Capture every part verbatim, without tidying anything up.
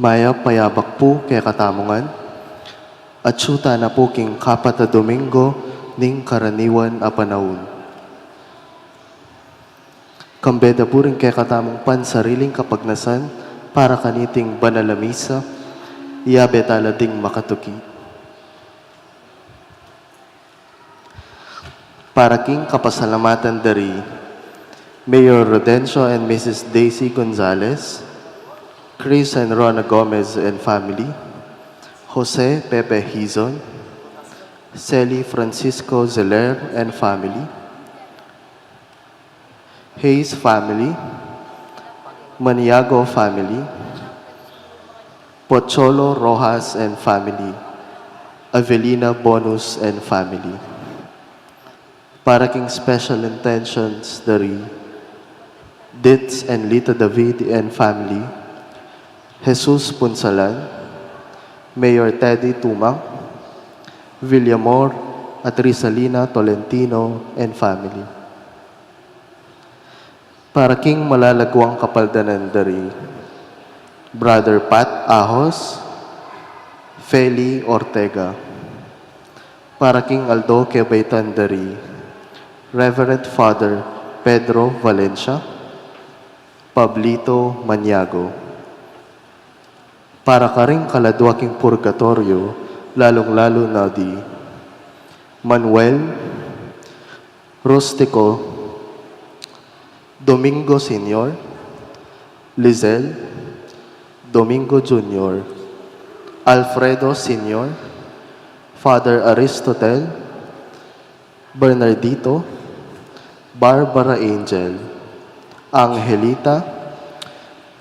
Mayap a yabak pu kekatamu ngan. Atsu tana pu king kapat a Domingo ning karaniwan a panaun. Kambe da pu ring kekatamung pansariling kapagnasan para kaniting banal a misa, iyabe tala ding makatuki. Para king kapasalamatan dari Mayor Rodencio and Missus Daisy Gonzalez, Chris and Rona Gomez and family, Jose Pepe Hizon, Sally Francisco Zeler and family, Hayes family, Maniago family, Pocholo Rojas and family, Avelina Bonus and family. Para king special intentions dari Ditz and Lita David and family, Jesus Punsalan, Mayor Teddy Tumang, Villamor at Rizalina Tolentino and family. Para king malalaguang kapaldanan dari Brother Pat Ahos, Feli Ortega. Para king aldo kebaitan dari Reverend Father Pedro Valencia, Pablito Maniago. Para karing kaladua king purgatoryo, lalung-lalu na di Manuel, Rustico, Domingo Senior, Lizelle, Domingo Junior, Alfredo Senior, Father Aristotel, Bernardito, Barbara Angel, Angelita,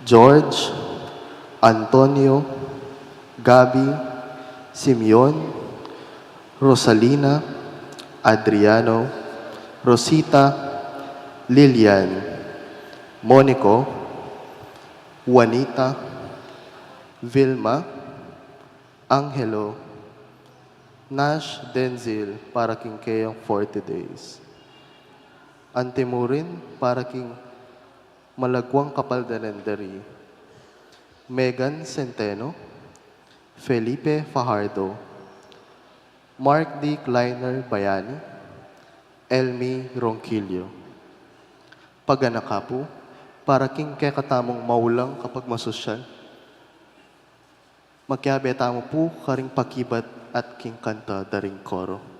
George, Antonio, Gabi, Simeon, Rosalina, Adriano, Rosita, Lilian, Monico, Juanita, Vilma, Angelo, Nash, Denzil, para king keyang forty days. Antimurin para king malaguang kapaldanan dari Megan Centeno, Felipe Fajardo, Mark D. Kleiner Bayani, Elmi Ronquillo. Paganaka pu para king kekatamung maulang kapagmasusian. Makiabe tamu pu karing pakibat at king kanta daring koro.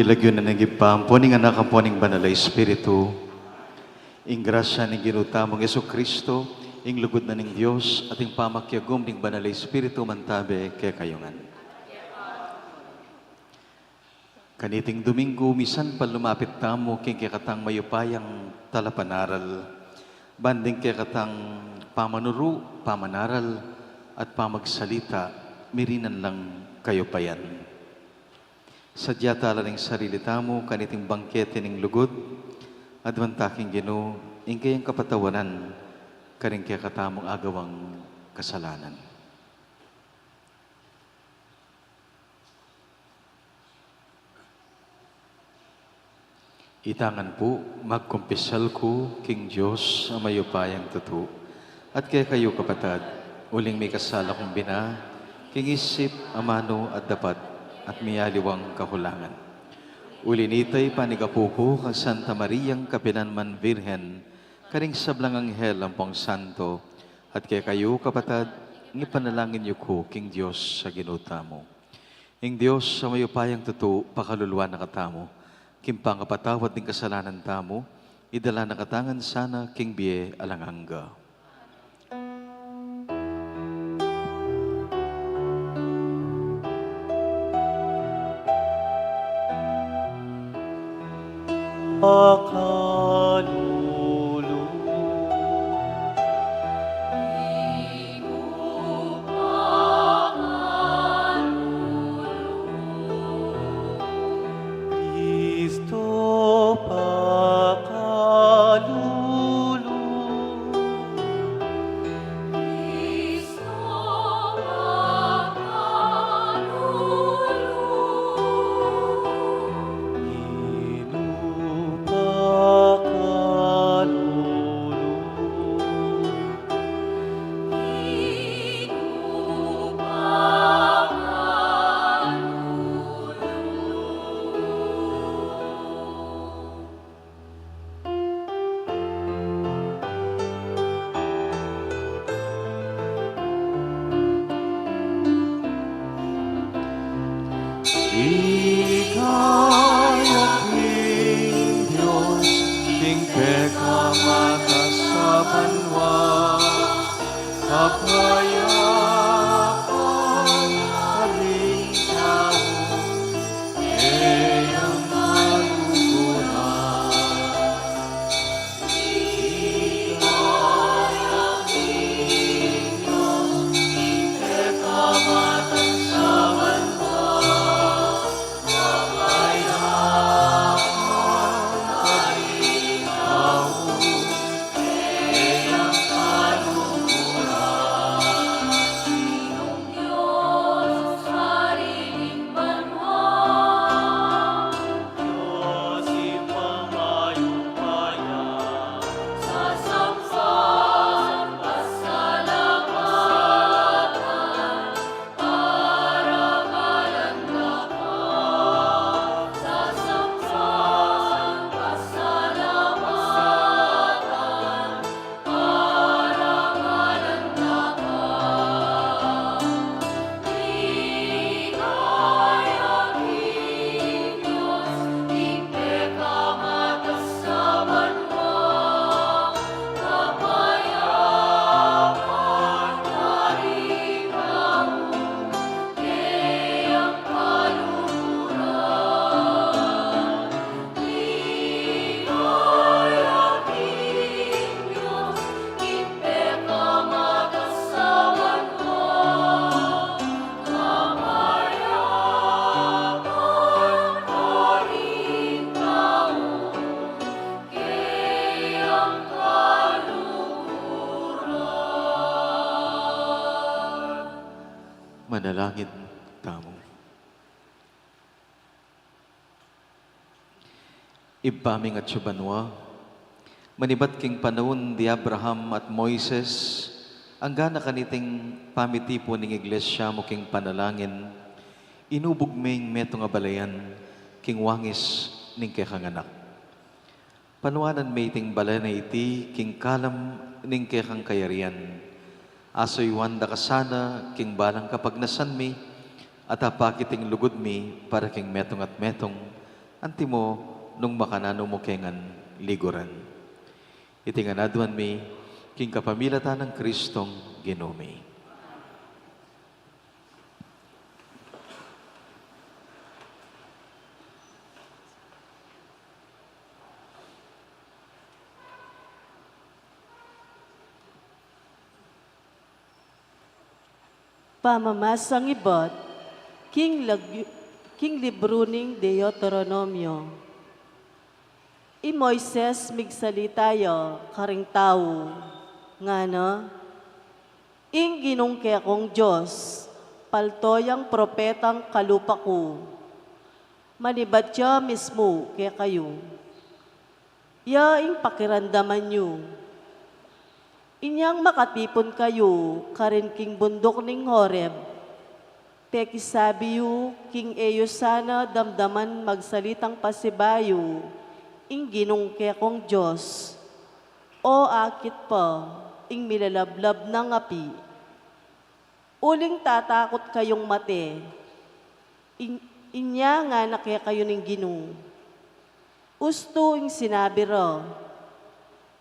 King lagyu na ning Ibpa, ampo ning Anak, ampo ning Banal a Espiritu. Ing grasya ning Ginu tamung Jesucristo, ing lugud na ning Dios, at ing pamakiagum ning Banal a Espiritu mantabe kekayu ngan. Kaniting Domingo, misan pa lumapit tamu king kekatang mayupayang talapanaral, ban ding kekatang pamanuru, pamanaral, at pamagsalita, mirinan lang kayupayan. Sadya tala ning sarili tamu kaniting bangkete ning lugud, aduan ta king Ginu ing kayang kapatawaran karing kekatamung agawang kasalanan. Ita ngan pu, magkumpisal ku king Dios a mayupayang tutu, at kekayu kapatad, uling mikasala kung bina, king isip, amanu, at dapat, at mialiwang kakulangan. Uli nita, ipanigapu ku kang Santa Mariang kapilanman Virgen, karing sablang anghel ampong santo, at kekayu kapatad, ipanalangin yu ku king Dios a Ginu tamu. Ing Dios a mayupayang tutu, pakaluluan na katamu, king pangapatawad ning kasalanan tamu, idala na katamu ngan sana king bie alang angga. Pakalulu. Kristo pakalulu. Kristo pakalulu. Ginu pakalulu. Ligaya king Dios, king pekamatas a banua, kapayapan karing tau, keyang kaluguran. Manalangin tamu. Ibpa ming atsu banua, manibat king panaun di Abraham at Moises, angga na kaniting pamitipun ning Iglesia mu king panalangin, inubug me ing metung a balayan king wangis ning kekang Anak. Panuanan me iting balayan a iti king kalam ning kekang kayarian. Asuyuan da ka sana king balang kapagnasan mi, at apakit ing lugud mi para king metung at metung, Antimo nung makananu mu ke ngan liguran. Iti ngan aduan mi king kapamilatan nang Kristong Ginu mi. Pamamasang ibat king lagyu-, king libru ning Deuteronomio. I Moises migsalita ya karing tau, ngana, Ing Ginung kekong Dios, palto yang propetang kalupa ku, manibat ya mismu kekayu. Ya ing pakiramdaman yu. Inyang makatipun kayu karin king bunduk ning Horeb, pekisabi yu king e yu sana damdaman magsalitang pasibayu ing Ginung kekong Dios, o akit pa ing milalablab nang api. Uling tatakut kayung mate, in-, inya ngana kekayu ning Ginu. Ustu ing sinabi ra,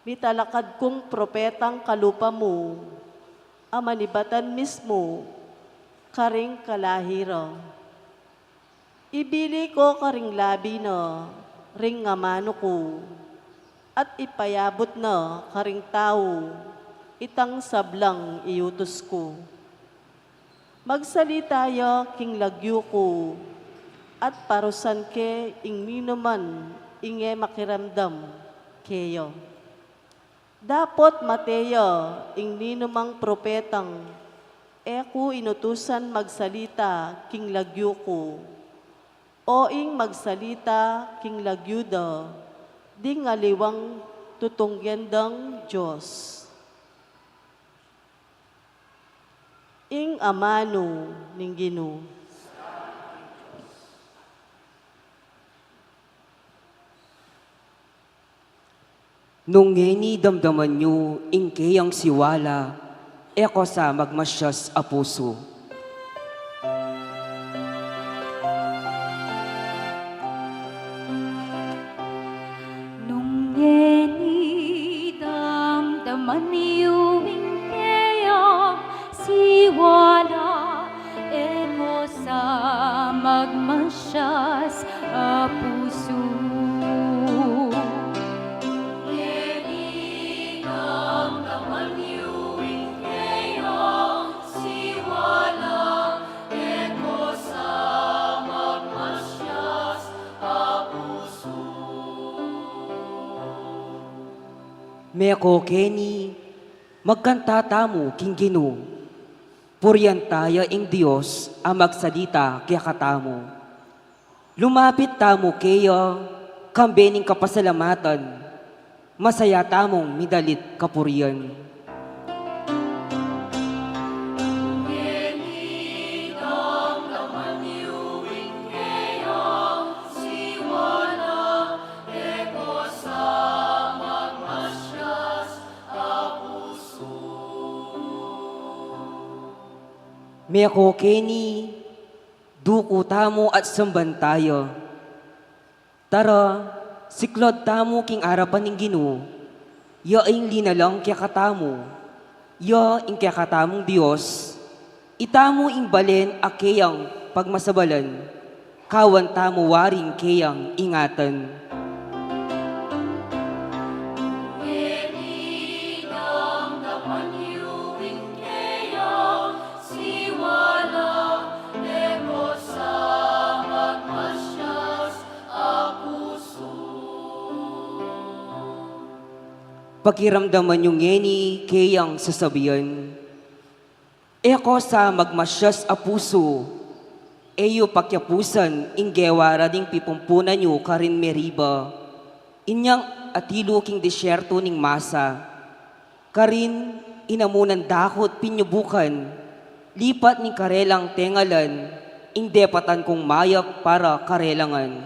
mitalakad kung propetang kalupa mu, a manibatan mismu karing kalahi ra. Ibili ko karing labi na ring amanu ku, at ipayabut na karing tau itang sablang iutus ku. Magsalita ya king lagyu ku, at parusan ke ing ninuman ing e makiramdam keya. Dapot mate ya ing ninumang propetang e ku inutusan magsalita king lagyu ku, o ing magsalita king lagyu da ding aliwang tutunggen dang Dios. Ing amanu ning Ginu. Nung ngeni damdaman yu ing keyang siwala, e ko sa magmasyas a pusu. Nung ngeni damdaman yu ing keyang siwala, e ko sa magmasyas a pusu. Ngeni damdaman yu ing keyang siwala, e ko sa magmasyas a pusu. Meko keni, magkanta tamu king Ginu. Purian taya ing Dios a magsalita kekatamu. Lumapit tamu keya, kambe ning kapasalamatan, masaya tamung midalit kapurian. Ngeni damdaman yu ing keyang siwala, e ko sa magmasyas a pusu. Meko keni, duku tamu at samban taya. Tara, siklaud tamu king arapan ning Ginu, ya ing linalang kekatamu, ya ing kekatamung Dios, itamu ing balen a keyang pagmasabalan, kawan tamu waring keyang ingatan. Ngeni damdaman yu ing keyang siwala, e ko sa magmasyas a pusu. Pakiramdaman yu ngeni keyang sasabian, e ko sa magmasyas a pusu, e yu pakiapusan ing gewa ra ding pipumpunan yu karin Meriba, inyang atilu king disyerto ning Masa. Karin, inamunan dakut pinyubukan, lipat ning karelang tengalan, ing depatan kung mayap para karelangan.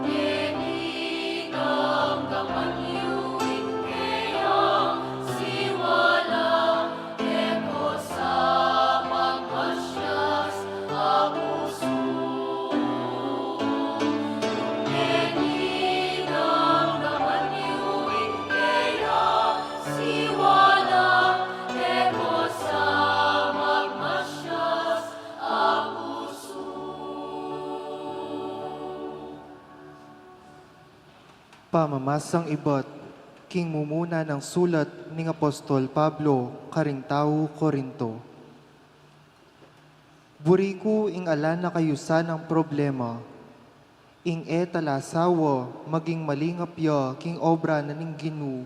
Ngeni damdaman yu ing keyang siwala, e ko sa magmasyas a pusu. Pamamasang ibat king mumuna nang sulat ning Apostol Pablo karing tau Corinto. Buri ku ing ala na kayu sanang problema, ing e talasawa maging malingap ya king obra na ning Ginu,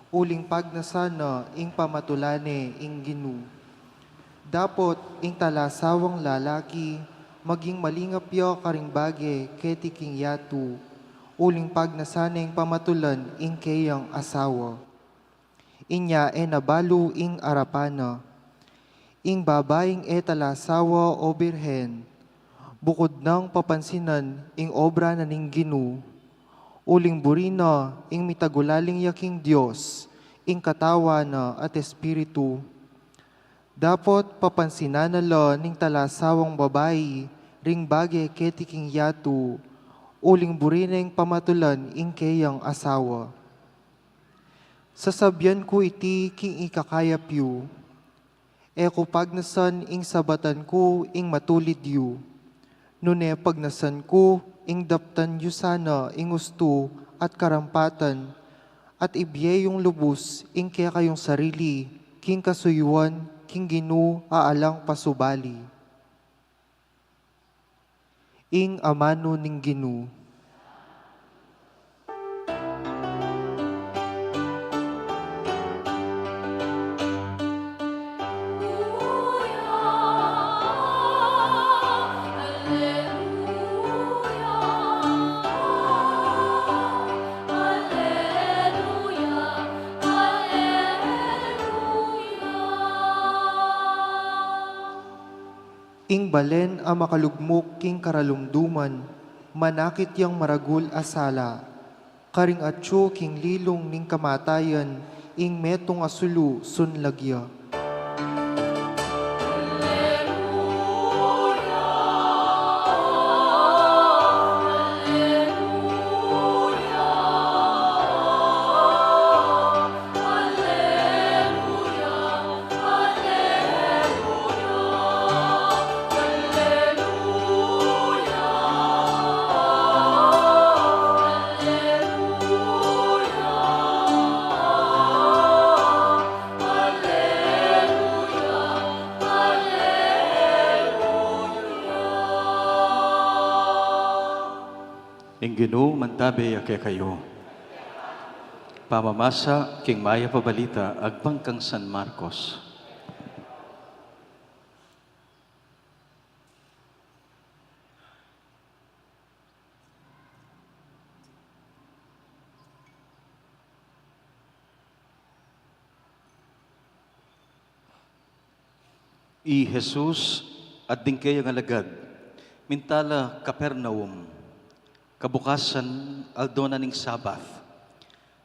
uling pagnasan na ing pamatulan ne ing Ginu. Dapot ing talasawang lalaki maging malingap ya karing bage keti king yatu, uling pagnasan ne ing pamatulan ing keyang asawa. Inya e na balu ing arapan na. Ing babaing e talasawa o birhen, bukud nang papansinan ing obra na ning Ginu, uling buri na ing mitagulaling ya king Dios, ing katawan na at espiritu. Dapot papansinan na la ning talasawang babai ring bage keti king yatu, uling buri na ing pamatulan ing keyang asawa. Sasabian ku iti king ikakayap yu, e ku pagnasan ing sabatan ku ing matulid yu. Nune pagnasan ku ing daptan yu sana ing ustu at karampatan, at ibie yung lubus ing kekayung sarili king kasuyuan king Ginu a alang pasubali. Ing amanu ning Ginu. Ing balen a makalugmuk king karalumduman, manakit yang maragul a sala. Karing atyu king lilung ning kamatayan, ing metung a sulu sunlag ya. Ing Ginu mantabe ya kekayu. Pamamasa king Mayap a Balita agpang kang San Marcos. I Jesus at ding keyang alagad minta la Capernaum. Kabukasan, aldo na ning Sabat.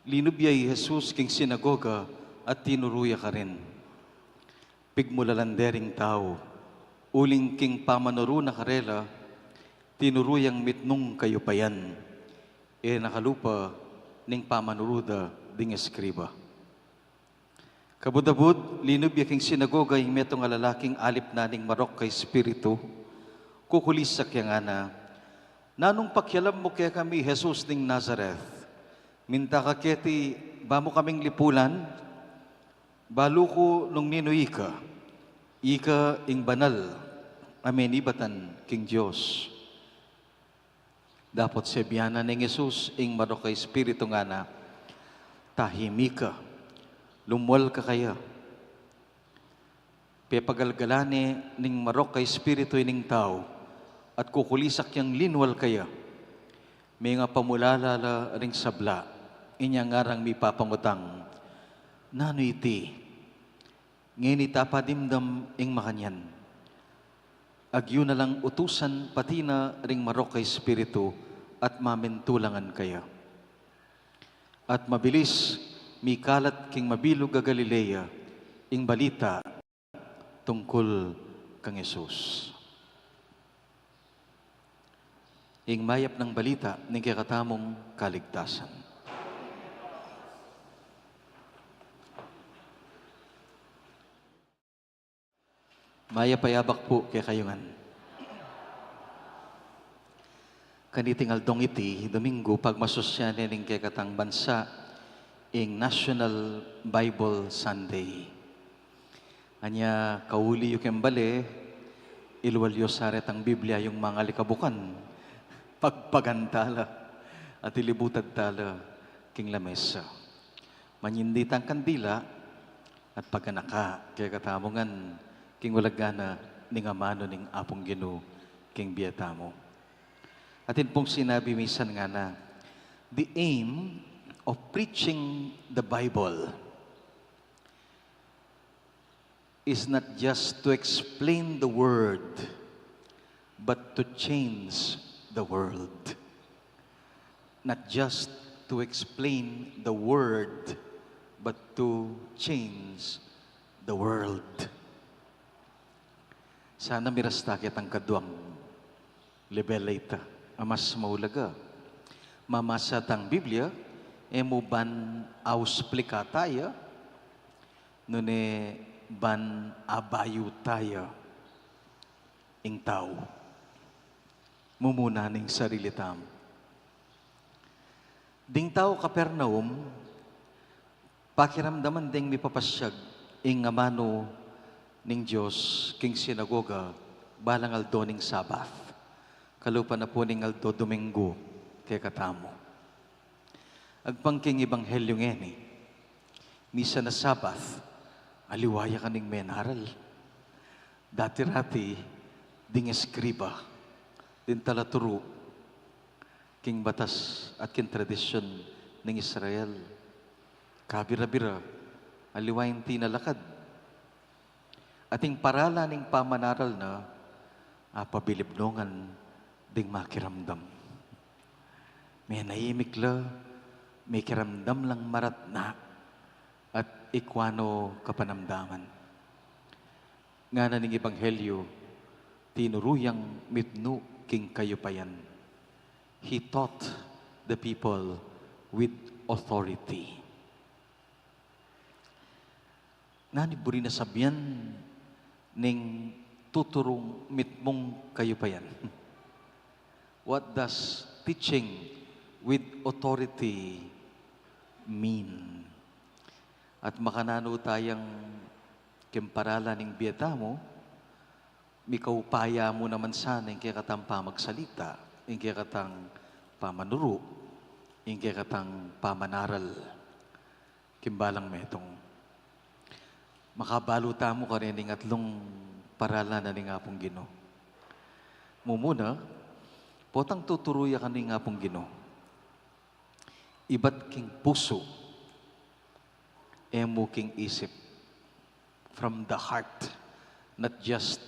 Linub ya i Jesus king sinagoga at tinuru ya karin. Pigmulalan de ring tau, uling king pamanuru na karela, tinuru yang mitmung kayupayan, e nakalupa ning pamanuru da ding eskriba. Kabud-abud, linub ya king sinagoga ing metung a lalaking alip na ning marok a espiritu, kukulisak ya ngana, "Nanung pakialam mu kekami, Jesus ning Nazaret? Minta ka keti ba mu kaming lipulan? Balu ku nung ninu ika, ika ing banal a menibatan king Dios." Dapot sebian na ning Jesus ing marok a espiritu, ngana, "Tahimik ka, lumwal ka kaya." Pepagalgalan ne ning marok a espiritu ining tau, at kukulisak yang linwal kaya. Mengapamulala la ring sabla, inya ngarang mipapangutang, "Nanu iti?" Ngeni tapadimdam ing makanyan, agyu na lang utusan pati na ring marok a espiritu at mamintulangan kaya. At mabilis mikalat king mabilug a Galilea ing balita tungkul kang Jesus. Ing mayap nang balita ning kekatamung kaligtasan. Mayap a yabak pu kekayu ngan. Kaniting aldong iti, Domingo, pagmasusyan ne ning kekatang bansa, ing National Bible Sunday. Anya, kauli yu keng bale, ilual yu sa retang Biblia yung mangalikabukan, pagpagan tala, at ilibutad tala king lamesa. Manyindi tang kandila, at paganaka kekatamu ngan king ulag ngana ning amanu ning Apung Ginu king bie tamu. Atin pung sinabi misan ngana, the aim of preaching the Bible is not just to explain the word, but to change the world. Not just to explain the word, but to change the world. Sana mirasta ketang kaduang lebel a ita, a mas maulaga. Mamasa tang Biblia, e mu ban ausplika taya, nune ban abayu taya ing tau. Mumuna ning sarili tamu. Ding tau Capernaum, pakiramdaman deng mipapasyag ing amanu ning Dios king sinagoga balang aldo ning Sabat. Kalupa na pu ning aldo Domingo kekatamu. Agpang king ebanghelyu ngeni, misan a Sabat, aliwa ya kaning menaral. Dati-rati, ding eskriba, ding talaturu king batas at king tradisyun ning Israel, kabira-bira, aliwa ing tinalakad. At ing paralan ning pamanaral na, apabilib no ngan ding makiramdam. Menaimik la, mekiramdam lang maratna, at ikwa no kapanamdaman. Ngana ning ebanghelyu, tinuru yang mitmu king kayupayan. He taught the people with authority. Nanu ing buri na sabian ning tuturung mitmung kayupayan? What does teaching with authority mean? At makananu tayang king paralan ning bie tamu, mikaupaya mu naman sana ing kekatang pamagsalita, ing kekatang pamanuru, ing kekatang pamanaral. King balang metung, makabalu tamu karening atlung paralan na ning Apung Ginu. Mumuna, potang tuturu ya kanu ing Apung Ginu, ibat king pusu, e mu king isip. From the heart, not just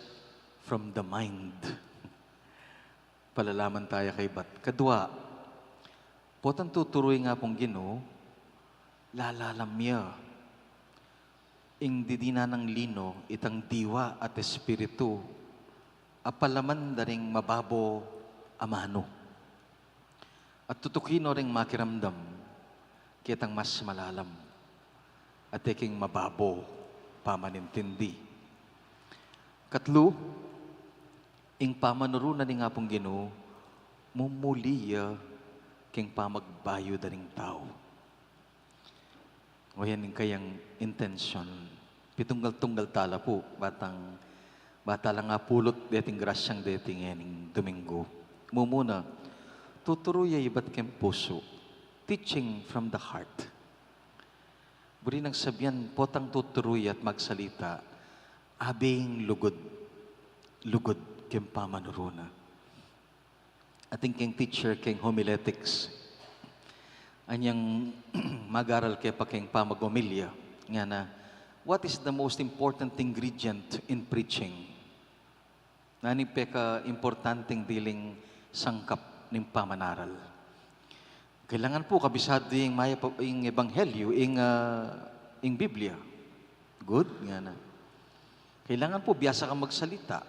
from the mind. Palalaman taya kaybat. Kadua, potang tuturu ing Apung Ginu, lalalam ya ing didinan nang lino, itang diwa at espiritu, a palaman da ring mababo a manu. At tutuki no ring makiramdam ketang mas malalam, at e king mababo pamanintindi. Katlu, ing pamanuru na ning Apung Ginu, mumuli ya king pamagbayu da ring tau. O yan ing kayang intensyon. Pitunggal-tunggal tala pu, batang, bata lang apulut deting grasyang deti ngening Domingo. Mumuna, tuturu ya ibat king pusu. Teaching from the heart. Buri nang sabian, potang tuturu ya at magsalita, abe ing lugud, lugud king pamanuru na. Atin keng teacher keng homiletics, anyang mag-aral ke pa keng pamag-omilya, ngana, what is the most important ingredient in preaching? Nanu ing pekaimportanteng diling sangkap ning pamanaral? Kailangan pu kabisadu ing mayap a, ing ebanghelyu, ing, ah, ing Biblia. Good, ngana. Kailangan pu biasa kang magsalita.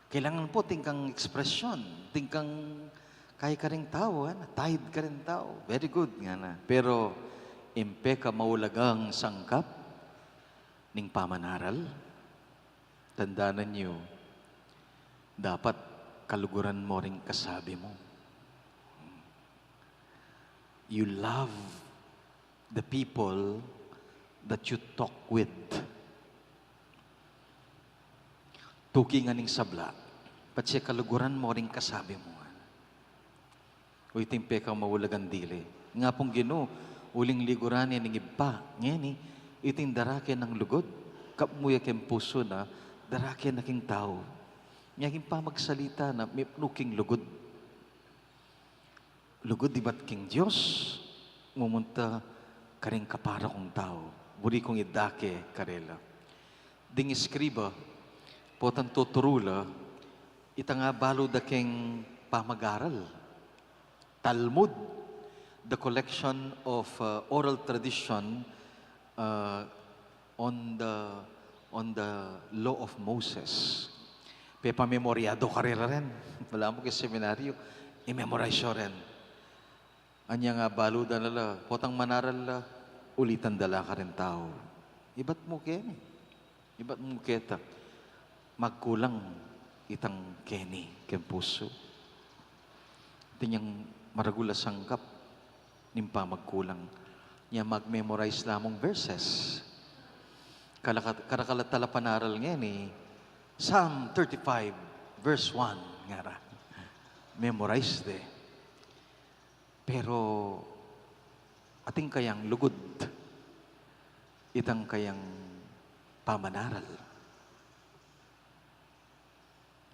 Kailangan pu atin kang ekspresyon, atin kang kaya karing tau, ngana, taid karing tau. Very good, ngana. Pero ing pekamaulagang sangkap ning pamanaral, tandanan yu, dapat kaluguran mu ring kasabi mu. You love the people that you talk with. Tuki ngan ing sabla, patse kaluguran mu ring kasabi mu. O iting pekamaulagang dili. Ing Apung Ginu, uling liguran ne ning Ibpa, ngeni, iting darake nang lugud, kapmu ya keng pusu na, darake na king tau. Nya king pamagsalita na, mipnu king lugud. Lugud ibat king Dios, mumunta karing kapara kung tau. Buri kung idake karela. Ding eskriba, potang tuturu la, itang abalu da keng pamag-aral. Talmud, the collection of, uh, oral tradition, uh, on the, on the law of Moses. Pepamemoryado karela ren. Balamu keng seminaryo, i-memorize yo ren. Anyang abalu da na la, potang manaral la, ulitan da la karing tau. Ibat mu keni. Ibat mu keta. Magkulang itang keni keng pusu. Iti nyang maragul a sangkap ning pamagkulang. Nya mag-memorize la mung verses. Kala-, karakal a talapanaral ngeni, Psalm thirty-five, verse one, ngara. Memorize de. Pero atin kayang lugud itang kayang pamanaral?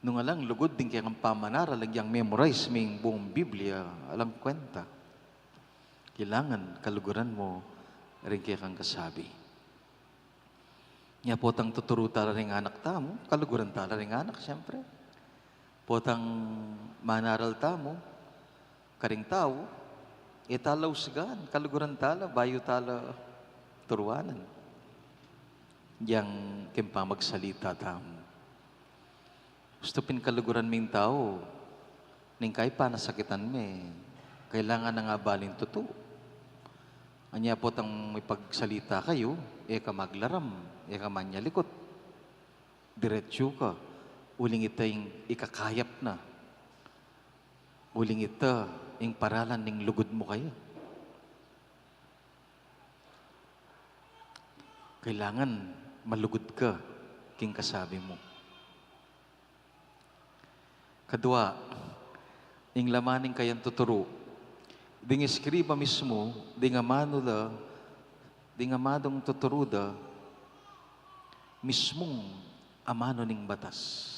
Nung alang lugud ding kekang pamanaral, agyang memorize me ing buung Biblia, alang kwenta. Kailangan kaluguran mu ring kekang kasabi. Nya potang tuturu tala ring anak tamu, kaluguran tala ring anak, siyempre. Potang manaral tamu karing tau, e tala usgan, kaluguran tala, bayu tala turuanan. Yang keng pamagsalita tamu. Ustu pin kaluguran ming tau, ning kaipa nasakitan me, kailangan na nga baling tutu. Anya potang mipagsalita kayu, e ka maglaram, e ka manyalikut. Diretsu ka, uling ita ing ikakayap na. Uling ita ing paralan ning lugud mu kaya. Kailangan malugud ka king kasabi mu. Kadua, ing laman ning kayang tuturu. Ding eskriba mismu, ding amanu la, ding amanung tuturu da, mismung amanu ning batas.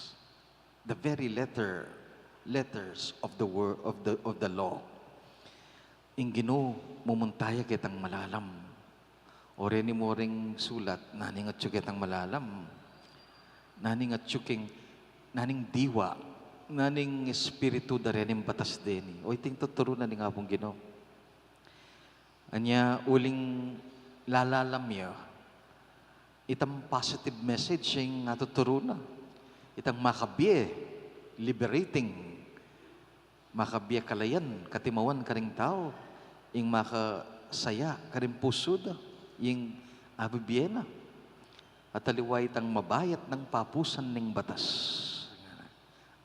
The very letter, letters of the wor-, of the, of the law. Ing Ginu, mumunta ya ketang malalam. O reni mu ring sulat, naning atyu ketang malalam. Naning atyu king, naning diwa, naning espiritu da rening batas deni. O iting tuturu na ning Apung Ginu. Anya uling lalalam ya. Itang positive message ing atuturu na. Itang makabie, liberating. Makabie kalayan, katimawan karing tau. Ing makasaya karing pusu da. Ing abibie na. At aliwa itang mabayat nang papusan ning batas.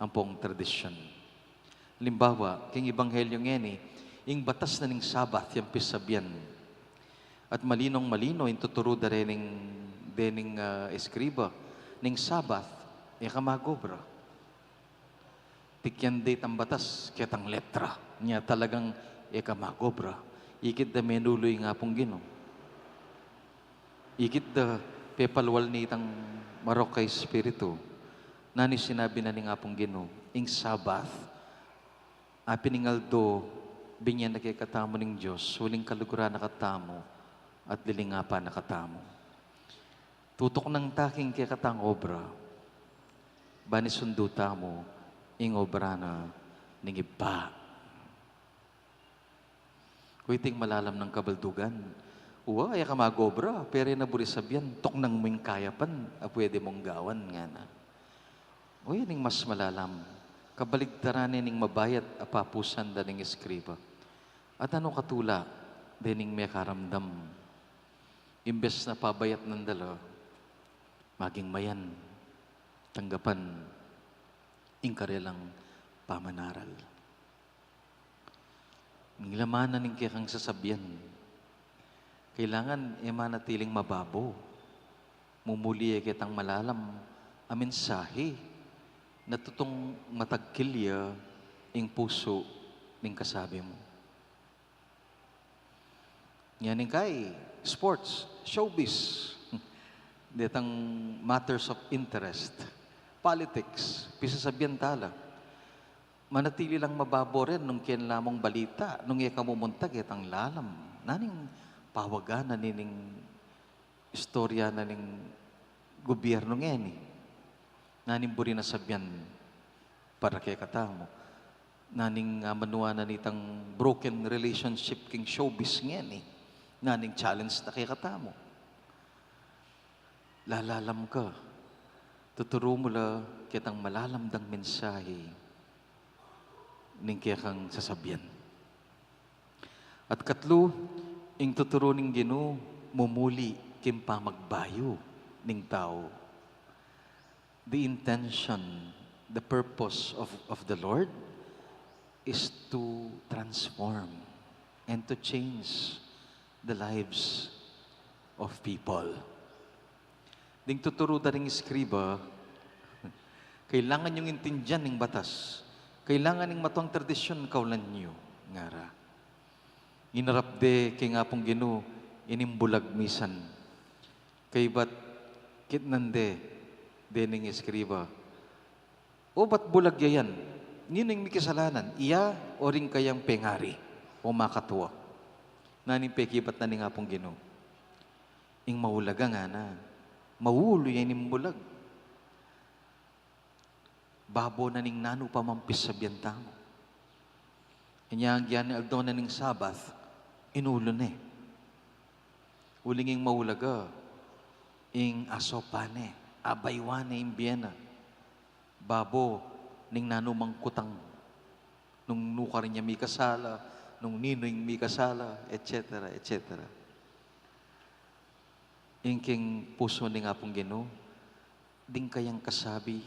Ampong tradisyon. Alimbawa, king Ebanghelyo ngeni, ing batas na ning Sabat yang pisabian. At malinong-malino ing tuturu da rening, dening, ah, eskriba, ning Sabat, e ka magobra. Tikyan de itang batas, ketang letra. Nya talagang e ka magobra. Ikit da menulu ing Apung Ginu. Ikit da pepalwal ne itang marok a espiritu. Nanu ing sinabi na ning Apung Ginu, ing Sabat, a pin ing aldo, binye na kekatamu ning Dios, uling kaluguran na katamu, at lilingapan na katamu. Tutuknang ta king kekatang obra, ban isundu tamu, ing obra na ning Ibpa. O iting malalam nang kabaldugan. Wa, e ka magobra, pero e na buri sabian, tuknang mu ing kayapan, a pwede mung gawan, ngana. O yan ing mas malalam. Kabaligtaran ne ning mabayat a papusan da ning eskriba. At ano katula, dening mekaramdam. Imbes na pabayatnan da la, maging mayan, tanggapan, ing karelang pamanaral. Ing laman na ning kekang sasabian, kailangan e manatiling mababo. Mumuli ya ketang malalam a mensahe na tutung matagkil ya ing pusu ning kasabi mu. Ngening kai, sports, showbiz, detang matters of interest, politics, pisasabian tala. Manatili lang mababo rin nung keng lamang balita, nung e ka mumuntag, e tang lalam. Naning pawagan na nining istorya na ning gobyernu ngeni. Naning buri na sabian para kekatamu. Naning, ah, manuan na nitang broken relationship king showbiz ngeni. Naning challenge na kekatamu. Lalalam ka. Tuturu mu la ketang malalam dang mensahe ning kekang sasabian. At katlu, ing tuturu ning Ginu, mumuli king pamagbayu ning tau. The intention, the purpose of, of the Lord is to transform and to change the lives of people. Ding tuturu da ring eskriba, kailangan yung intindian ning batas. Kailangan ning matuang tradisyun kaulan yu, ngara. Inarap de king Apung Ginu, inimbulag misan. Kaybat kitnan de, dening eskriba. O bat bulag ya yan? Ninu ing mikasalanan? Iya o ring kayang pengari o makatua? Naning pekibat na ning Apung Ginu. Ing maulaga ngana, maulu ya inimbulag. Babo na ning nanu pa mang pisabian tamu. Inya agyang aldo na ning Sabat, inulu ne. Uling ing maulaga, ing asopan ne, abayuan ne ing bie na. Babo ning nanu mang kutang. Nung nu karin ya mikasala, nung ninu ing mikasala, et cetera, et cetera. Ing king pusu ning Apung Ginu, ding kayang kasabi,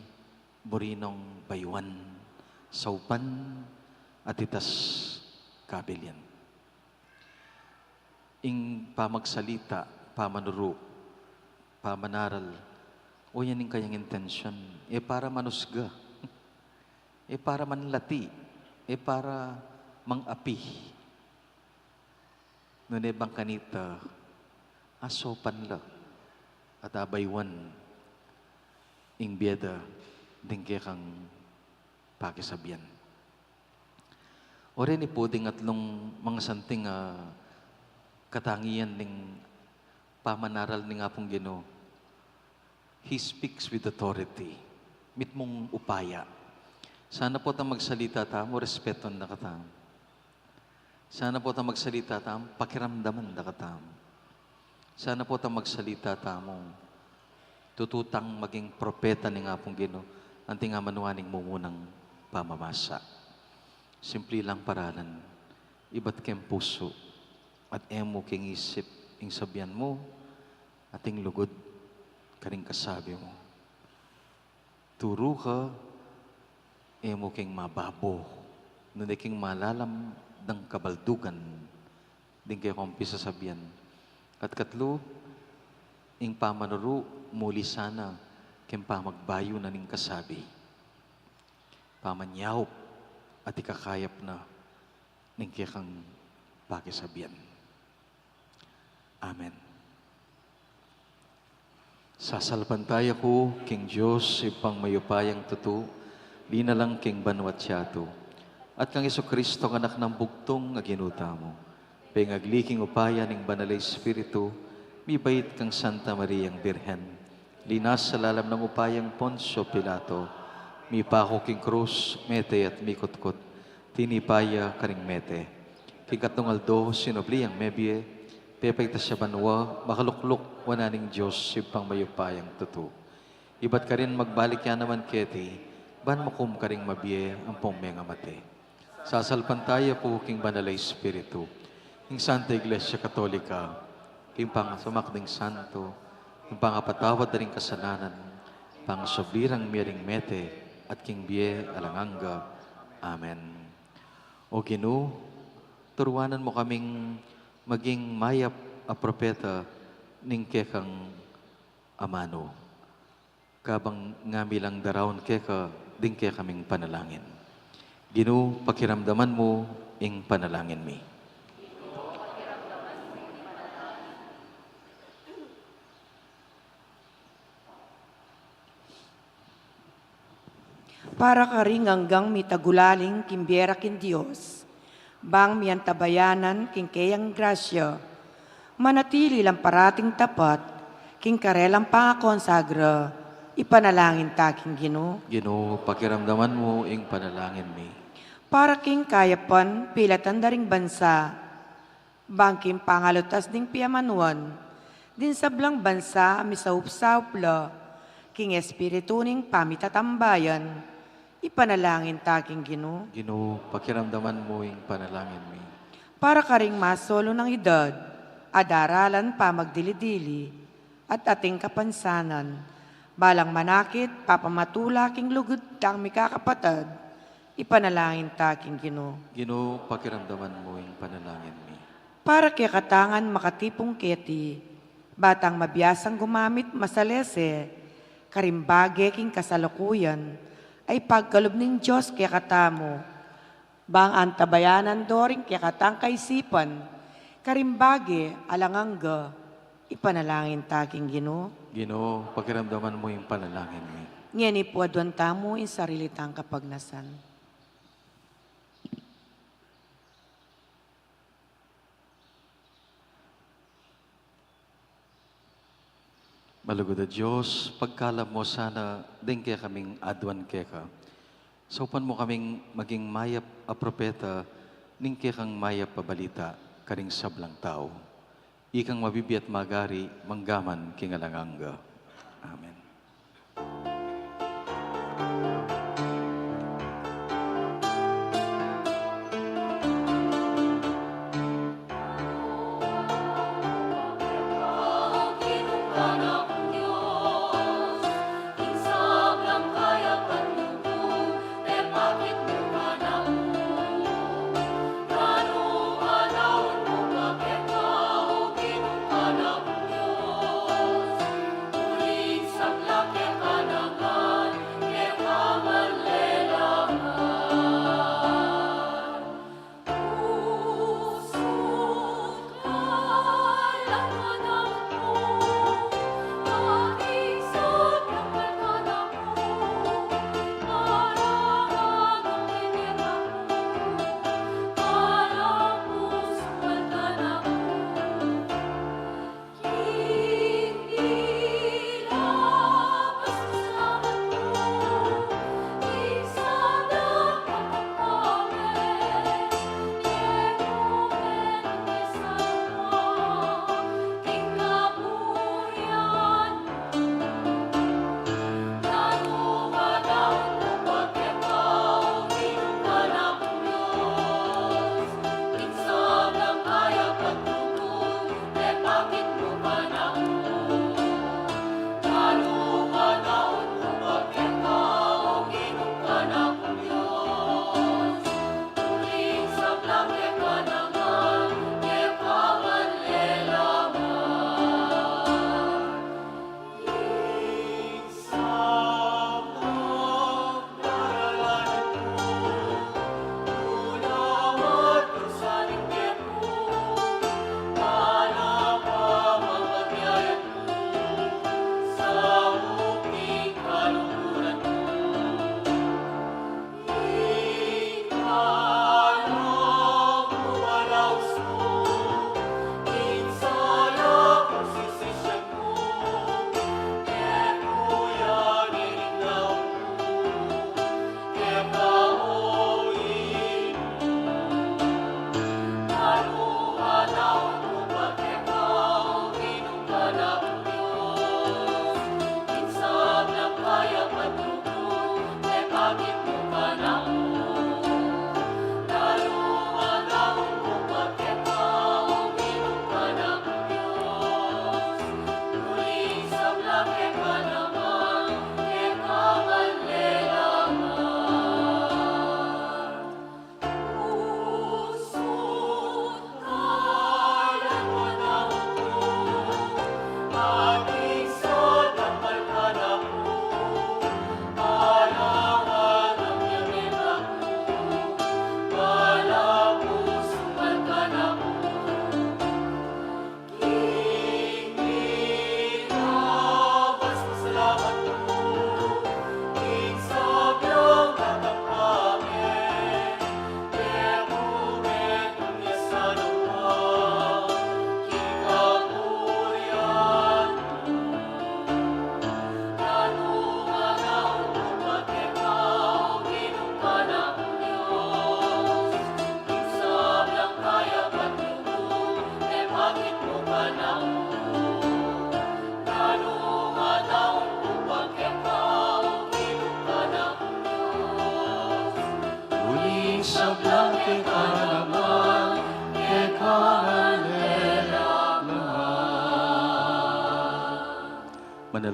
buri nong bayuan, saupan, at itas kabil yan. Ing pamagsalita, pamanuru, pamanaral, o yan ing kayang intensyun, e para manusga, e para manlati, e para mang-api. Nune bang kanita, asopan la, at abayuan, ing bie da, ding kekang pakisabian. O reni pu ding atlung manga santing a katangian ning pamanaral ning Apung Ginu. He speaks with authority. Mitmung upaya. Sana pu tang magsalita tamu, respetun da katamu. Sana pu tang magsalita tamu, pakiramdaman da katamu. Sana pu tang magsalita tamu, tutu tang maging propeta ning Apung Ginu, anti nga manuan ning mumunang pamamasa. Simpli lang paralan, ibat keng pusu, at e mu keng isip ing sabian mu, at ing lugud karing kasabi mu. Turu ka, e mu keng mababo, nune keng malalam dang kabaldugan, ding kekong pisasabian. At katlu, ing pamanuru, muli sana, keng pamagbayu na ning kasabi. Pamanyaup, at ikakayap na, ning kekang pakisabian. Amen. Sasalpantaya ku king Dios, Ibpang mayupayang tutu, linalang king banua't yatu, at kang Jesucristo, Anak nang bugtung a Ginu tamu, pengagli king upaya ning Banal a Espiritu, mibait kang Santa Mariang Birhen, linasa lalam nang upayang Poncio Pilato, mipaku king krus, mete at mikutkut, tinipa ya karing mete. King katlung aldo, sinubli yang mebie, pepaitas ya banua, makalukluk wanan ning Dios, Ibpang mayupayang tutu. Ibat karin magbalik ya naman keti, ban makum karing mabie ampong mengamate. Sasalpantaya ku king Banal a Espiritu, king Santa Iglesia Katolika, king pangasamak ding santo, king pangapatawad da ring kasalanan, pangasubli rang mie ring mete, at king bie alang angga. Amen. O Ginu, Turuanan mu kaming maging mayap a propeta ning kekang amanu. Kabang ngami lang daraun keka ding kekaming panalangin. Ginu, pakiramdaman mu ing panalangin mi. Para karing anggang mitagulaling king bie ra king Dios, bang miantabayanan king keyang grasya, manatili lang parating tapat king karelang pangakonsagra, ipanalangin ta king Ginu. Ginu, pakiramdaman mu ing panalangin mi. Para king kayapan pilatan da ring bansa, bang king pangalutas ding piamanuan ding sablang bansa a misaup-saup la king espiritu ning pamitatambayan, ipanalangin ta king Ginu. Ginu, pakiramdaman mu ing panalangin mi. Para karing masolu nang idad a daralan pamagdili-dili at ating kapansanan, balang manakit papamatula king lugud dang mikakapatad, ipanalangin ta king Ginu. Ginu, pakiramdaman mu ing panalangin mi. Para kekatang makatipung keti, batang mabiasang gumamit masalese karing bage king kasalukuyan a ipagkalub ning Dios kekatamu, bang antabayanan do ring kekatang kaisipan karing bage alang angga, ipanalangin ta king Ginu. Ginu, pakiramdaman mu ing panalangin mi. Ngeni pu aduan tamu ing sarili tang kapagnasan. Malugud a Dios, pagkalub mu sana ding kekaming aduan keka. Saupan mu kaming maging mayap a propeta ning kekang mayap a balita karing sablang tau. Ikang mabibie at magari manggaman king alang angga. Amen.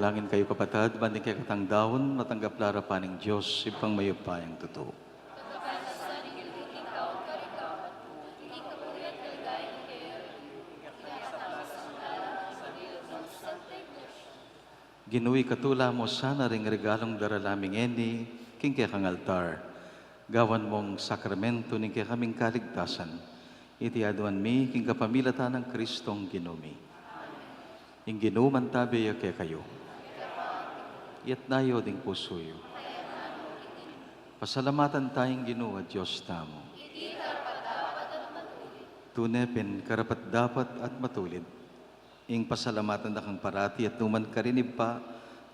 Manalangin kayu, kapatad, ban ding kekatang daun matanggap la arapan ning Dios, Ibpang mayupayang tutu. Ginu, ikatula mu sana ring regalung daralan mi ngeni king kekang altar, gawan mung sakramentu ning kekaming kaligtasan. Iti aduan mi king kapamilatan nang Kristong Ginu mi. Ing Ginu mantabe ya kekayu. Itas yu ding pusu yu. Pasalamatan taya ing Ginu a Dios tamu. Tune pin karapat-dapat at matulid ing pasalamatan da kang parati at nukarin man, Ibpa,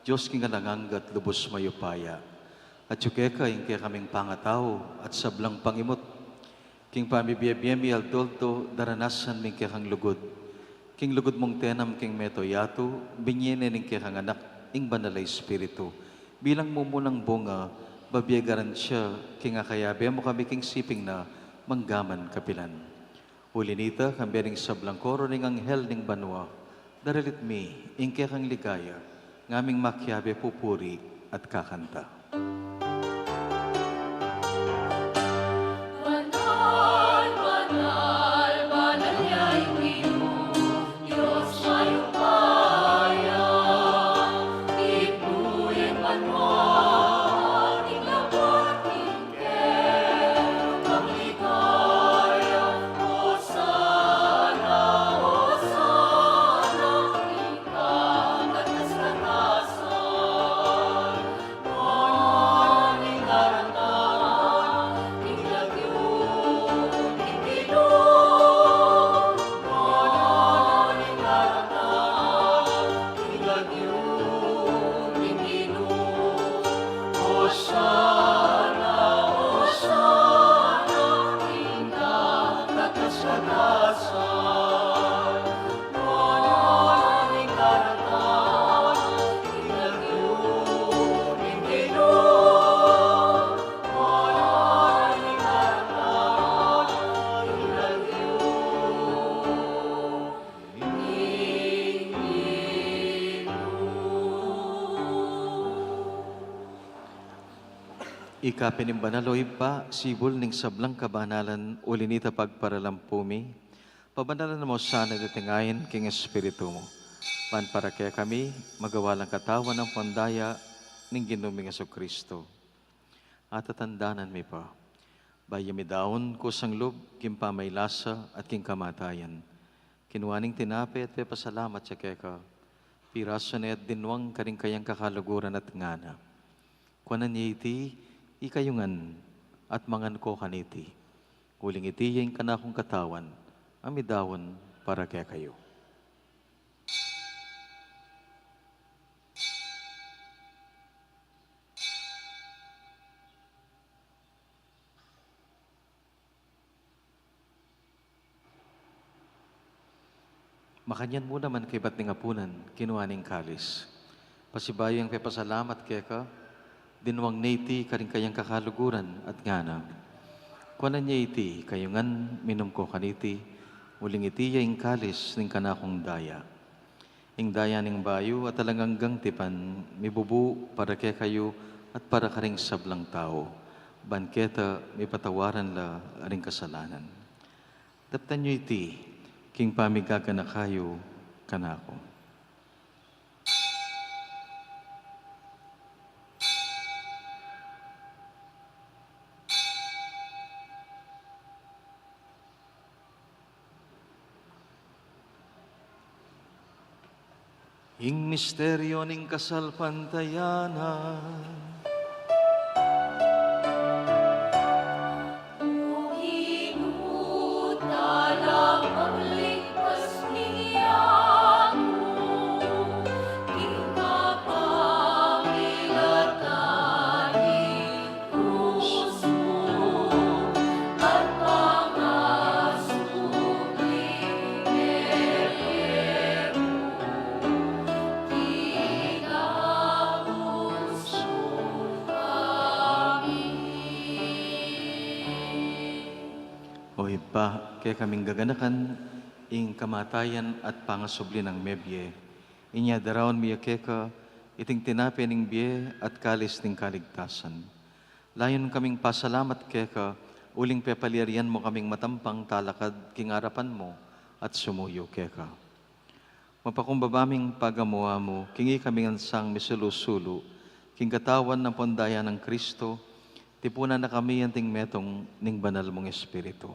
Dios king alang angga at lubus mayupaya. At atyu keka ing kekaming pangatau at sablang pangimut. King pamibie-bie mi aldo-aldo, daranasan mi ing kekang lugud. King lugud mung tinanam king mabilug a yatu, binie ne ning kekang Anak ing Banal a Espiritu bilang mumunang bunga, babie garantiya king akayabe mu kami king siping na mangga man kapilan. Uli nita, kambe ring sablang koro ning anghel ning banua, daralit mi ing kekang ligaya, ngaming makiabe pupuri at kakanta. Banal, banal, banal ya ing Ginu, Dios mayupaya, Ibpa ning banua, ing labuad ning Ika pin ing banal, o Ibpa, sibul ning sablang kabanalan, uli nita pagparalampu mi, pabanalan mu sana deti ngayan king Espiritu mu, ban para kekami magawa lang katawan ampon daya ning Ginu ming Jesucristo. Atatandanan mi pa, bayu mi daun kusang lub king pamaylasa at king kamatayan, kinua ne ing tinape at pepasalamat ya keka, pirasu ne at dinwang karing kayang kakaluguran at ngana: Kuanan ye iti, ikayu ngan, at mangan ko kaniti, uling iti ya ing kanakung katawan a midaun para kekayu. Makanyan mu naman kaybat ning apunan, kinua ne ing kalis. Pasibayu yang pepasalamat keka, dinwang ne iti karing kayang kakaluguran at ngana: Kuanan ye iti, kayu ngan, minum ko kaniti, uling iti ya ing kalis ning kanakung daya, ing daya ning bayu at alang anggang tipan, mibubu para kekayu at para karing sablang tau, ban keta mipatawaran la ring kasalanan. Daptan yu iti king pamigaganaka yu kanaku. Ing misteryu ning kasalpantayanan. O Ibpa, kekaming gaganakan ing kamatayan at pangasubli nang mebie, inya daraun mi ya keka Iting tinape ning bie at kalis ning kaligtasan. Layun kaming pasalamat keka, uling pepalyarian mu kaming matampang talakad king arapan mu at sumuyu keka. Mapakumbaba ming pagamu-amu, king ikami ngan sang misulu-sulu king katawan ampon daya nang Kristo, tipunan na kami anting metung ning banal mung Espiritu.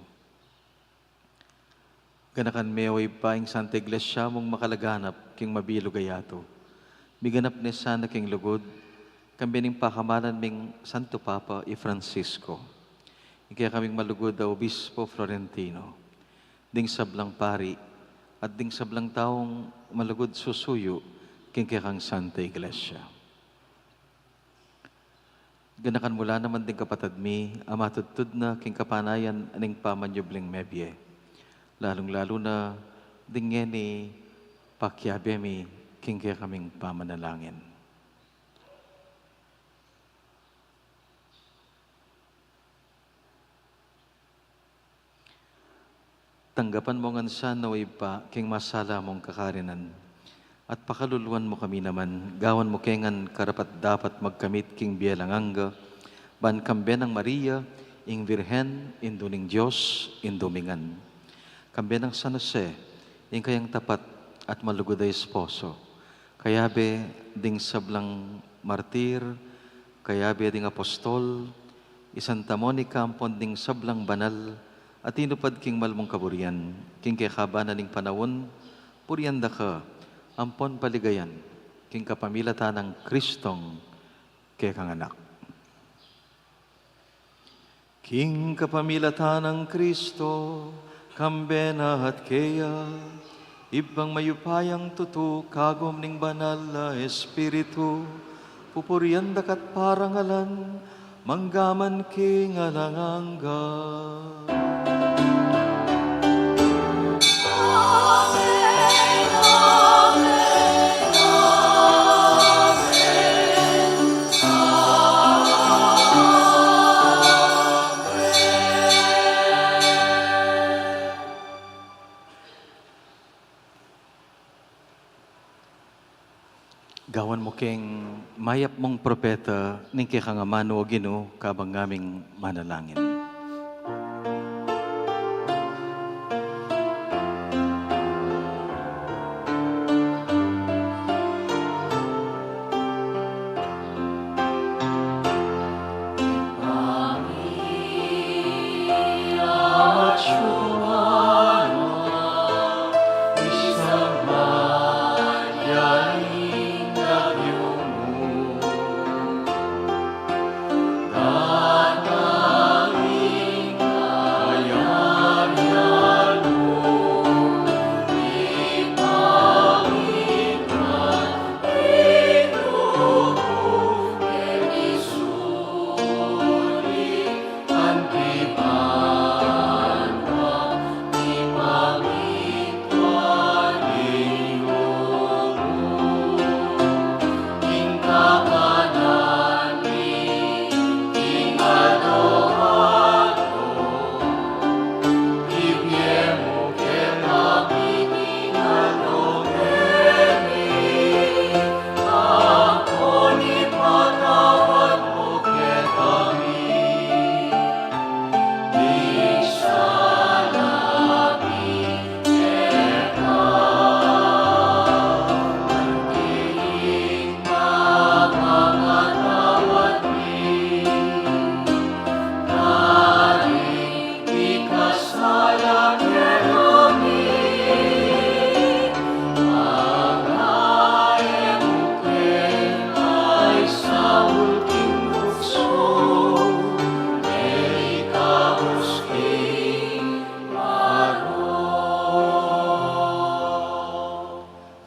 Ganakan me, o Ibpa, ing Santa Iglesia mung makalaganap king mabilug a yatu. Miganap ne sana king lugud, kambe ning pakamalan ming Santo Papa i Francisco, ing kekaming malugud a Obispo Florentino, ding sablang pari, at ding sablang taung malugud susuyu king kekang Santa Iglesia. Ganakan mu la naman ding kapatad mi a matudtud na king kapanayan ning pamanyubling mebie, lalung-lalu na ding ngeni pakiabe mi king kekaming pamanalangin. Tanggapan mu ngan sana, o Ibpa, king masala mung kakarinan, at pakaluluan mu kami naman, gawan mu ke ngan karapat-dapat magkamit king bie alang angga, ban kambe nang Maria, ing Virgen, Indu ning Dios, Indu mi ngan, kambe nang San Jose, ing kayang tapat at malugud a esposo, kayabe ding sablang martir, kayabe ding apostol, i Santa Monica ampon ding sablang banal a tinupad king malmung kaburian, king kekaban na ning panaun, purian da ka ampon paligayan, king kapamilatan nang Kristong kekang Anak. King kapamilatan nang Kristo, kambe na at keya, Ibpang mayupayang tutu, kagum ning Banal a Espiritu, pupurian da ka't parangalan, mangga man king alang angga. Amen, amen, amen. Gawan mu keng mayap mung propeta ning kekang amanu, o Ginu, kabang ngaming manalangin.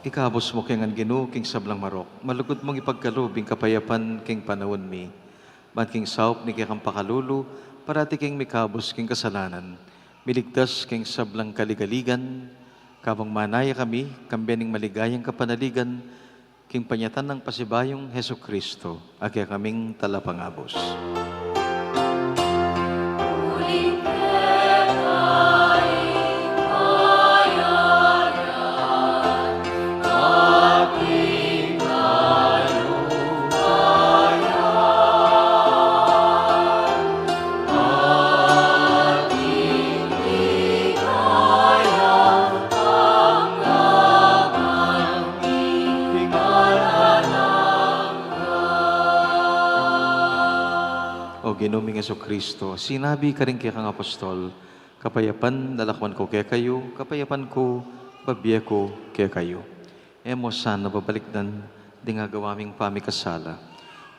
Ikabus mu ke ngan, Ginu, king sablang marok, malugud mung ipagkalub ing kapayapan king panaun mi. Ban king saup ning kekang pakalulu, parati keng mikabus king kasalanan, miligtas king sablang kaligaligan, kabang manaya kami, kambe ning maligayang kapanaligan, king panyatang nang pasibayung Jesucristo, a kekaming Talapangabus. Jesucristo, sinabi karing kekang apostol, "Kapayapan lalakwan ku kekayu, kapayapan ku bibie ku kekayu." E mu sana babalikdan ding agawa ming pamikasala,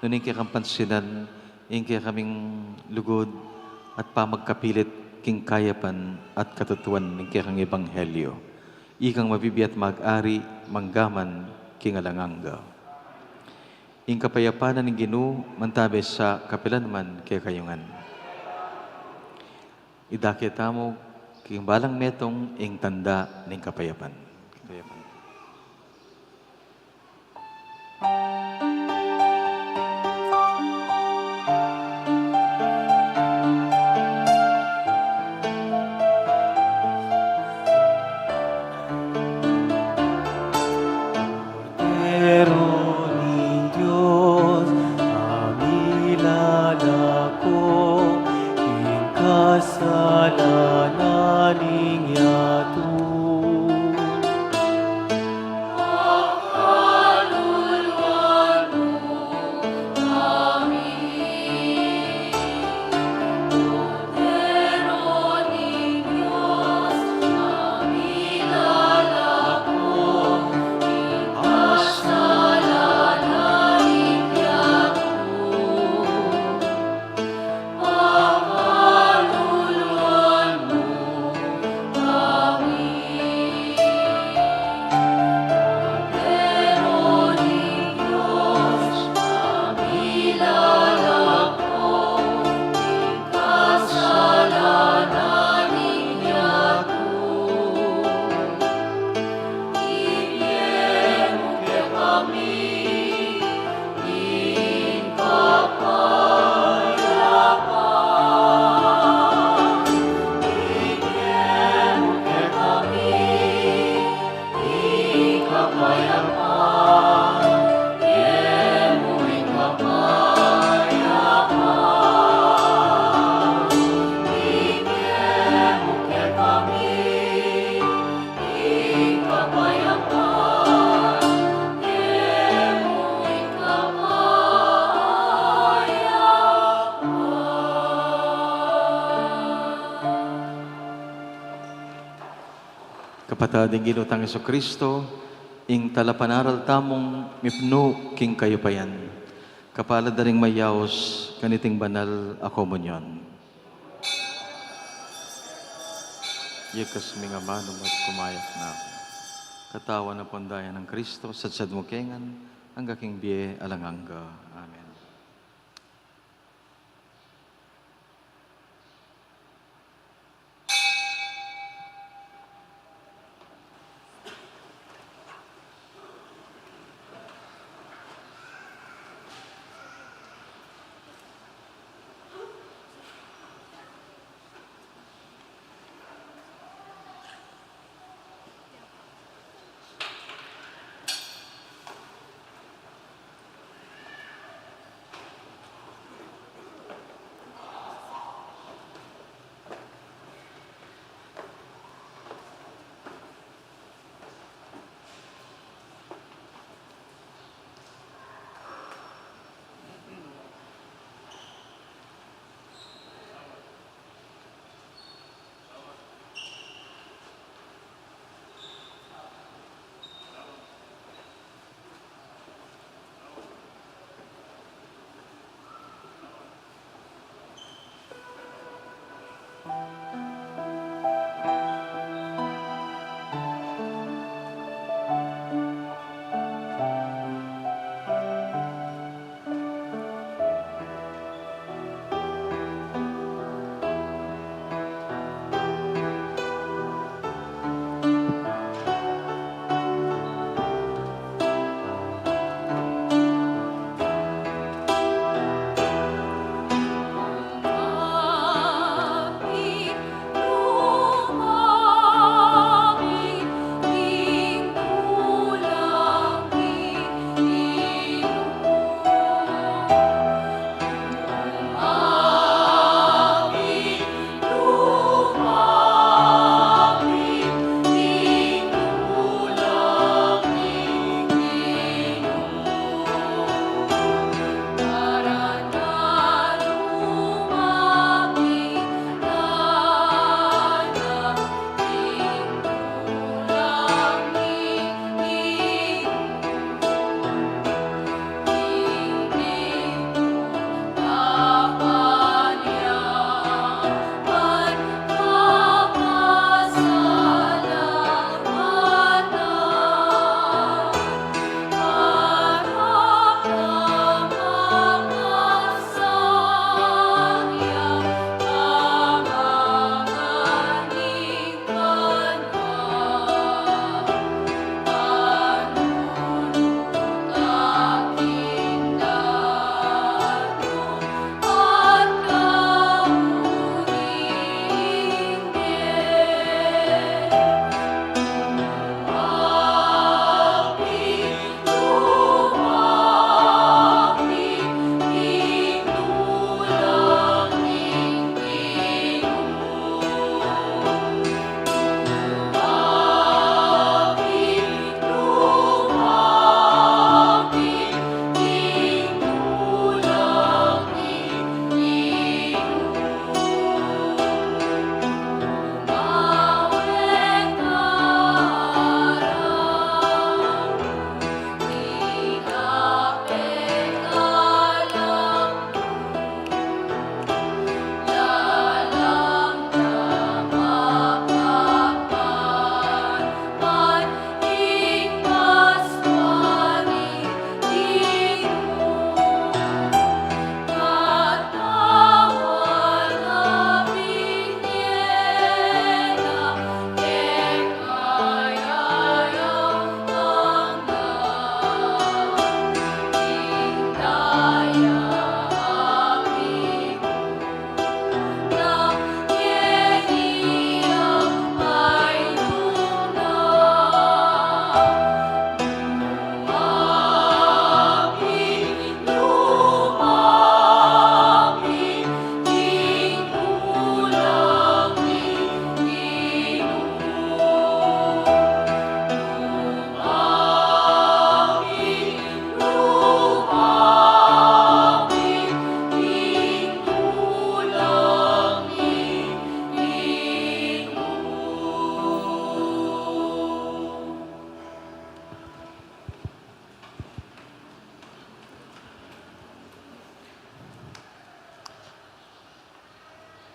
nune ing kekang pansinan ing kekaming lugud at pamagkapilit king kayapan at katutuan ning kekang ebanghelyo. Ikang mabibie at mag-ari manggaman king alang angga. Ing kapayapan na ning Ginu mantabe sa kapilan man kekayu ngan. Idake tamu king balang metung ing tanda ning kapayapan. Kapayapan. Kordero ning Dios, a milalako king kasalanan ning yatu. Kapatad, ing Ginu tang Jesucristo, ing talapanaral tamung mipnu king kayupayan, kapalad da ring mayaus kaniting banal a komunyon. Iyakas ming amanu at kumayak na. Katawan ampon daya nang Kristo, sadsad mu ke ngan, angga king bie alang angga. Amen.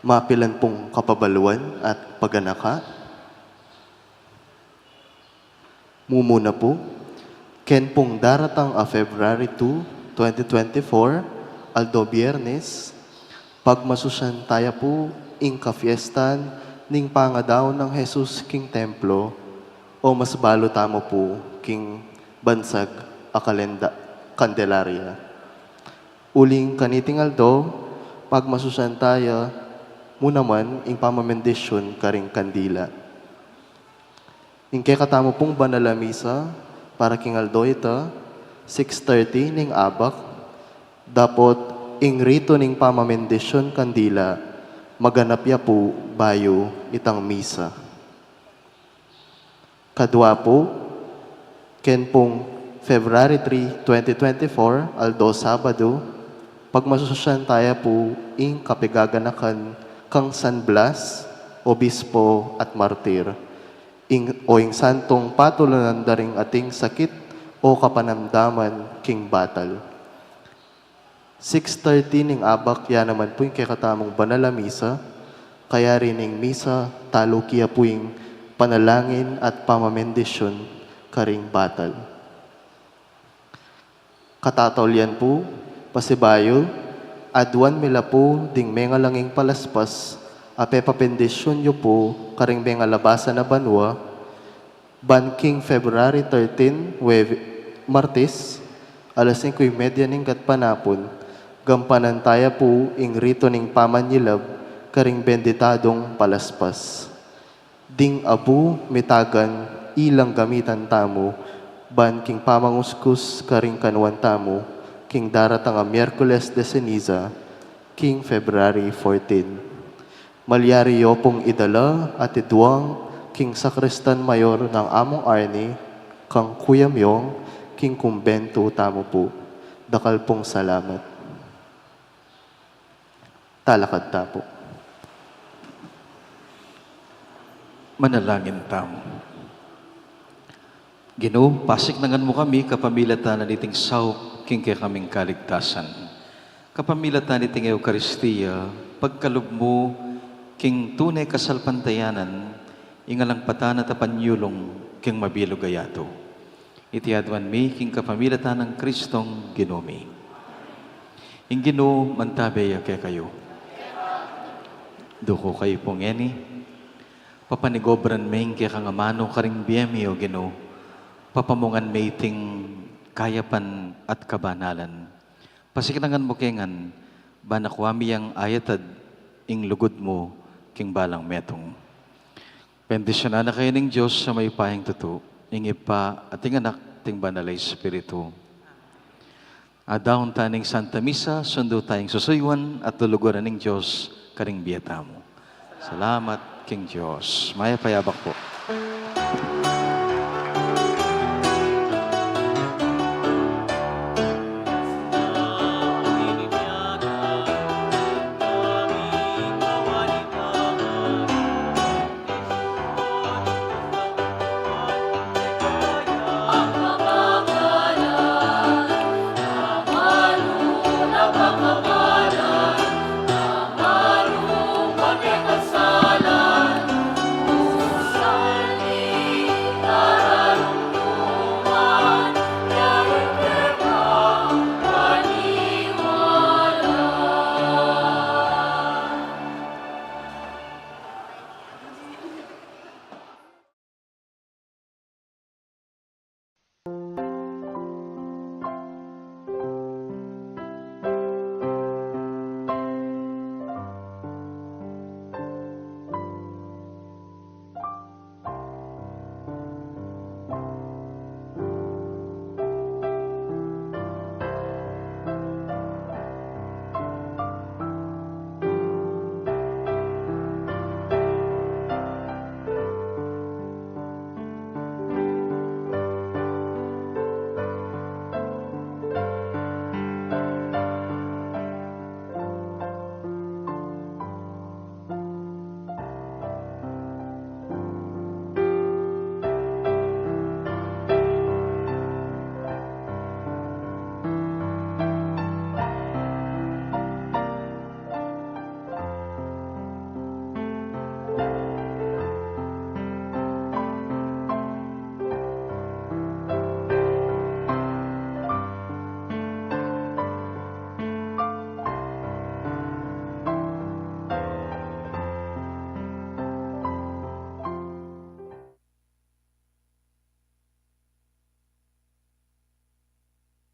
Mapilan pung kapabaluan at paganaka. Mumuna pu, ken pung daratang a February two, twenty twenty-four, aldo Biyernes, pagmasusyan taya pu ing kafiestan ning pangadaun nang Jesus king templo, o mas balu tamu pu king bansag a kalenda-, Candelaria. Uling kaniting aldo, pagmasusyan taya mu naman ing pamamendisyun karing kandila. Ing kekatamu pung banal a misa para king aldo ita, six thirty ning abak, dapot ing ritu ning pamamendisyun kandila, maganap ya pu bayu itang misa. Kadua pu, ken pung February three, twenty twenty-four, aldo Sabado, pagmasusyan taya pu ing kapigaganakan kang San Blas, obispo at martir, ing, o ing santung patulunan da ring ating sakit o kapanamdaman king batal. Six thirty ning abak, ya naman pu ing kekatamung banal a misa, kayari ning misa, taluki ya pu ing panalangin at pamamendisyun karing batal. Katataulian pu, pasibayu, aduan mi la pu ding mengalanging palaspas, a pepapendisyun yu pu karing mengalabasan a banua, ban king February thirteen, Huweb-, Martes, alas singko y media ning gatpanapun, gampanan taya pu ing ritu ning pamanyilab karing benditadung palaspas. Ding abu mitagan ilang gamitan tamu, ban king pamanguskus karing kanuan tamu, king daratang a Miyerkules de Ceniza, king February fourteen. Malyari yu pung idala at iduang king sakristan mayor nang Among Arnie, kang Kuya Myong, king kumbentu tamu pu. Dakal pung salamat. Talakad ta pu. Manalangin tamu. Ginu, pasiknangan mu kami kapamilatan na niting saup king kekaming kaligtasan. Kapamilatan niting Eukaristia, pagkalub mu king tune kasalpantayanan, ing alang patana tapanyulung king mabilug a yatu. Iti aduan mi king kapamilatan nang Kristong Ginu mi. Ing Ginu mantabe ya kekayu. Duku kayu pung ngeni. Papanigobran me ing kekang amanu karing bie mi, o Ginu. Papamungan me iting kayapan at kabanalan. Pasiknangan mu ke ngan, ban akua mi yang ayatad ing lugud mu king balang metung. Bendisyunan na kayu ning Dios a mayupayang tutu, ing Ibpa at ing Anak, at ing Banal a Espiritu. Adaun ta ning Santa Misa, sundu tayang susuyuan at luluguran ning Dios karing bie tamu. Salamat king Dios. Mayap a abak pu.